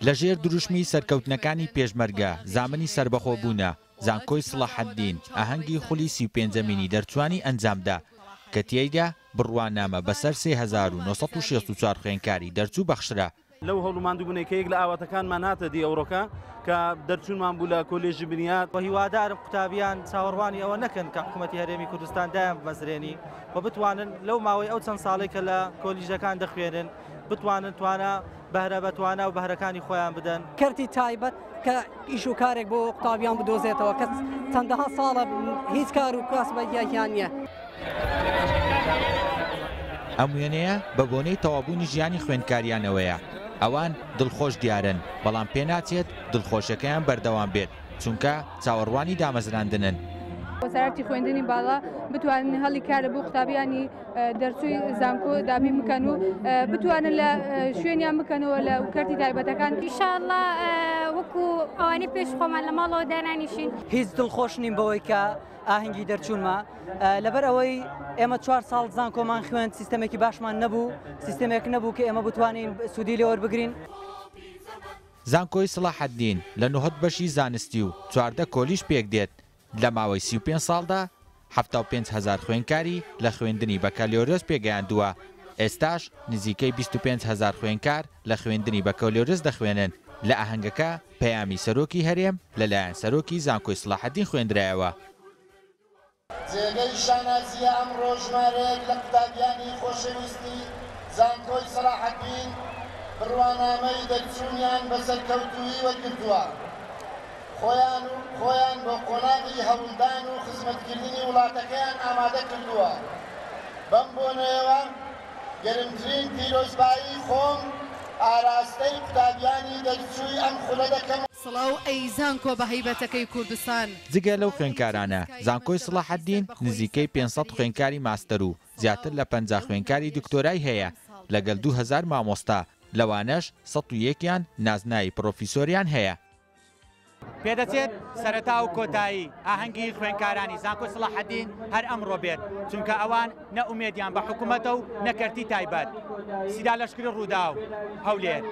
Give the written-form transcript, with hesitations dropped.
لەژێر دروشمی سەرکەوتنەکانی پێشمەرگە زامنی سەربەخۆبوونە، زانکۆی سڵاحەدین ئاهەنگی خولی 35ەمینی دەرچووانی ئەنجامدا، کە تیایدا بڕوانامە بەسەر 3964 خوێندکاری دەرچوو بەخشرا. لەو هەوڵ و ماندووبوونەی کە یەک لە ئاواتەکانمان هاتە دی ئەوڕۆکە کە دەرچوونمان بوو لە کۆلێژی بنیات. وە هیوادارم قوتابیان چاوەڕوانی ئەوە نەکەن کە حکوومەتی هەرێمی کوردستان دایان بمەزرێنی و بتوانن لەو ماوەی ئەو چەند ساڵەی کە لە کۆلیژەکان دەخوێنن بتوانن توانا بەهرە بە توانا و بەهرەکانی خۆیان بدەن. کەرتی تایبەت کە ئیش و کارێک بۆ قوتابیان بدۆزێتەوە کە چەندەها ساڵە هیچ کار و کاسبەکیان نییە. ئەم وێنەیە بە بۆنەی تەواوبوونی ژیانی خوێندکاریانەوەیە، ئەوان دڵخۆش دیارن، بەڵام پێناچێت دڵخۆشیەکەیان بەردەوام بێت، چونکە چاوەڕوانی دامەزراندنن. وەزارەتی خوێندنی باڵا بتوانن هەڵی کار بۆ قوتابیانی دەرچووی زانکۆ دابین بکەن و بتوانن لە شوێنیان بکەنەوە لە کەرتی تایبەتەکان. ئیشاڵڵا وەکو ئەوانەی پێش خۆمان لە ماڵەوە دانانیشین. هیچ دڵخۆش نیم بەوەی کە ئاهەنگی دەرچوونمە، لەبەر ئەوەی ئێمە چوار ساڵ زانکۆمان خوێند سیستەمێکی باشمان نەبوو، سیستەمێک نەبوو کە ئێمە بتوانین سوودی لێ وەربگرین. زانکۆی سڵاحەدین لە نۆهەد بەشی زانستی و 14 کۆلیژ پێکدێت، لە ماوەی 35 ساڵدا 75,000 خوێندکاری لە خوێندنی بەکالۆریۆس پێگەیاندووە، ئێستاش نزیکەی 25,000 خوێندکار لە خوێندنی بەکالۆریۆس دەخوێنن. لە ئاهەنگەکە پەیامی سەرۆکی هەرێم لەلایەن سەرۆکی زانکۆی سڵاحەدین خوێندرایەوە. جێگەی شانازییە ئەمڕۆ ژمارەیەک لە قوتابیانی خۆشەویستی زانکۆی سەڵاحەدین بڕوانامەی دەرچوونیان بە سەرکەوتوویی وەرگرتووە، خۆیان و خۆیان بۆ قۆناغی هەوڵدان و خزمەتکردنی وڵاتەکەیان ئامادە کردووە، بەم بۆنەیەوە گەرمترین پیرۆزبایی خۆم ئاراستەی قوتابیانی دەرچووی ئەم خولە دەکەم. سڵاو ئەی زانکۆ بە هەیبەتەکەی کوردستان. جگە لەو خوێندکارانە، زانکۆی سڵاحەدین نزیکەی 500 خوێندکاری ماستەر و زیاتر لە 50 خوێندکاری دکتۆرای هەیە، لەگەل 2000 مامۆستا، لەوانەش 101 یان نازناوی پڕۆفیسۆریان هەیە. پێدەچێت سەرەتا و کۆتایی ئاهەنگی خوێندکارانی زانکۆی سڵاحەدین هەر ئەمڕۆ بێت، چونکە ئەوان نە ئومێدیان بە حکومەتە و نە کەرتی تایبەت. سیدا لەشکری، رووداو، هەولێر.